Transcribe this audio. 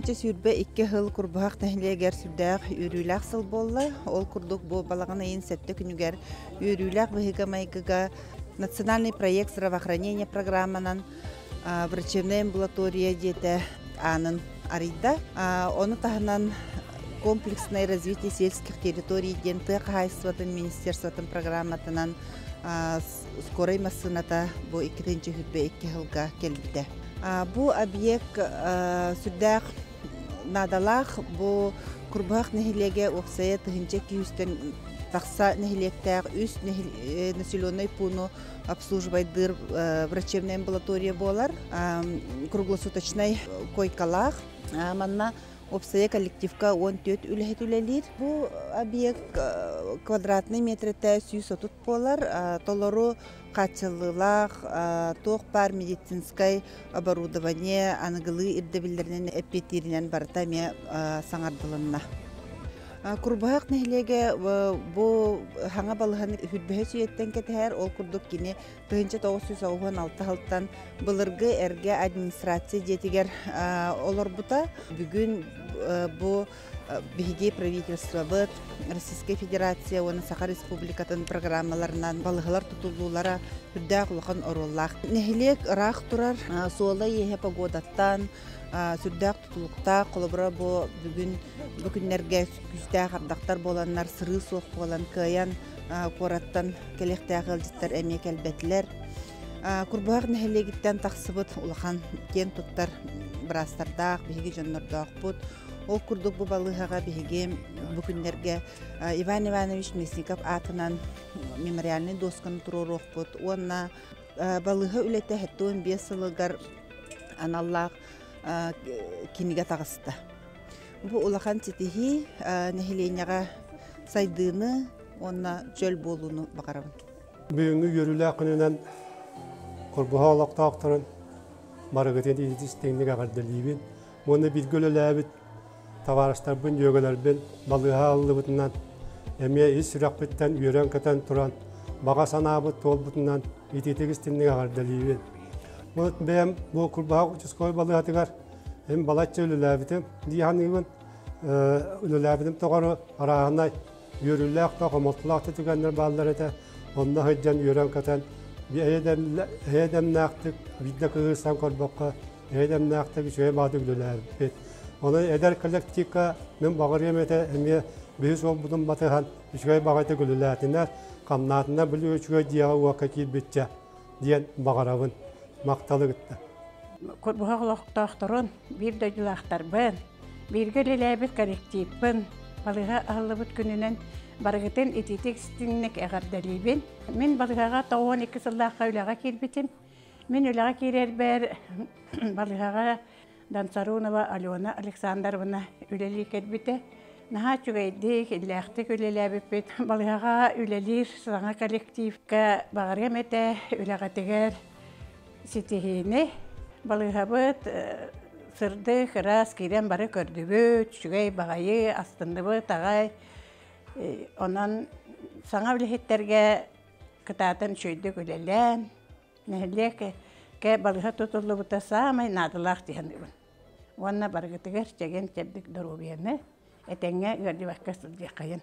2022 сыл Курбуһах нэһилиэгэр сүрдээх үөрүүлээх сыл буолла. Ол курдук бу балаҕан ыйын сэттэ күнүгэр үөрүүлээх быһыыга-майгыга национальный проект здравоохранения программанан врачебная амбулатория дьиэтэ аанын арыйда. Ону таһынан комплексное развитие сельских территорий диэн тыа хаһаайыстыбатын министерствотын программатынан скорай массыыната бу 2022 сылга кэлбитэ. Бу объект сүрдээх наадалаах. Бу Курбуһах нэһилиэгэ уопсайа 1200-тэн тахса нэһилиэктээх үс населенный пууну обслуживайдыыр врачебная амбулатория буолар. Круглосуточнай койкалаах. Манна Уопсайа коллективка 14 үлэһит үлэлиир. Бу объект квадратный метрэтэ 130 буолар. Толору хааччыллыылаах, туох баар медицинскай оборудование аныгылыы ирдэбиллэринэн эппиэттииринэн барыта эмиэ саҥардылынна. Курбуһах нэһилиэгэ бу хаҥа балыһаны хүрбэһэ сүйэттэн кэтэһэр. Ол курдук кини 1996 сылтан былыргы эргэ администрация дьиэтигэр олорбута. Бүгүн бу биһиги правительствобыт Российскай Федерация уонна Саха Республикатын программаларынан балыһалар тутуллуулара үрдээх улахан оруоллаах. Нэһилиэк ыраах турар, суола-ииһэ погодаттан сүрдээх тутулуктаах. Холобура бу бүгүн бу күннэргэ күүстээх ардахтар буоланнар сырыы суох буолан кыайан куораттан кэлиэхтээх ыалдьыттар эмиэ кэлбэтилэр. Курбуһах нэһилиэгиттэн тахсыбыт улахан киэн туттар быраастардаах, биһиги дьоннордоохпут. Ол курдук бу балыыһаҕа биһиги бу күннэргэ Иван Иванович Мясников аатынан мемориальнай дуосканы туруоруохпут уонна балыыһа үлэтэ 75 сылыгар аналлаах кинигэ таҕыста. Бу улахан ситиһии нэһилиэнньэҕэ сайдыыны уонна чөл буолууну баҕарабын. Бүгүҥҥү үөрүүлээх күнүнэн Курбуһа олохтоохторун барыгытын истиҥник эҕэрдэлиибин уонна бииргэ үлэлээбит табаарыстарбын, дьүөгэлэрбин балыыһа аллыбытынан эмиэ ис сүрэхпиттэн үөрэн-көтөн туран баҕа санаабыт туолбутунан итиитик истиҥник эҕэрдэлиибин. Бу бэйэм бу Курбуһах участковай балыыһатыгар Мин балачча үлэлээбитим дии саныыбын. Үлэлээбитим тоҕору арааһынай үөрүүлээх да, хомолтолоох да түгэннэр бааллар этэ. Онно сылдьан үөрэн-көтөн эйэ-дэмнээхтик биирдэ кыыһырсан көрбөккө, эйэ-дэмнээхтик үчүгэй баҕатык үлэлээбиппит. Онон эдэр коллективка мин баҕарыам этэ эмиэ биһи суолбутун батыһан үчүгэй баҕайытык үлэлээтинэр, хамнаатынар били үчүгэй дьиэҕэ-уокка киирбиччэ диэн баҕарабын. Махталы кытта. Курбуһах олохтоохторун, биир дойдулаахтарбын, бииргэ үлэлээбит коллективпын балыыһа аһыллыбыт күнүнэн барыгытын итиитик истиҥник эҕэрдэлиибин. Мин балыыһаҕа 92 сыллаахха үлэҕэ киирбитим. Мин үлэҕэ киирэрбэр балыыһаҕа Донсарунова Алена Александровна үлэлии кэлбитэ. Наһаа үчүгэйдик, иллээхтик үлэлээбиппит. Балыыһаҕа үлэлиир саҥа коллективка баҕарыам этэ, үлэҕитигэр ситиһиини. Балыыһабыт сырдык, ыраас киирэн бары көрдүбүт, үчүгэй баҕайы, астынныбыт аҕай. Онон саҥа үлэһиттэргэ кытаатан үчүгэйдик үлэлээн, Нэһилиэккэ балыыһа тутуллубута саамай наадалаах дии саныыбын. Уонна барыгытыгар чэгиэн-чэбдик доруобуйаны, этэҥҥэ ыалдьыбакка сылдьыаххайын.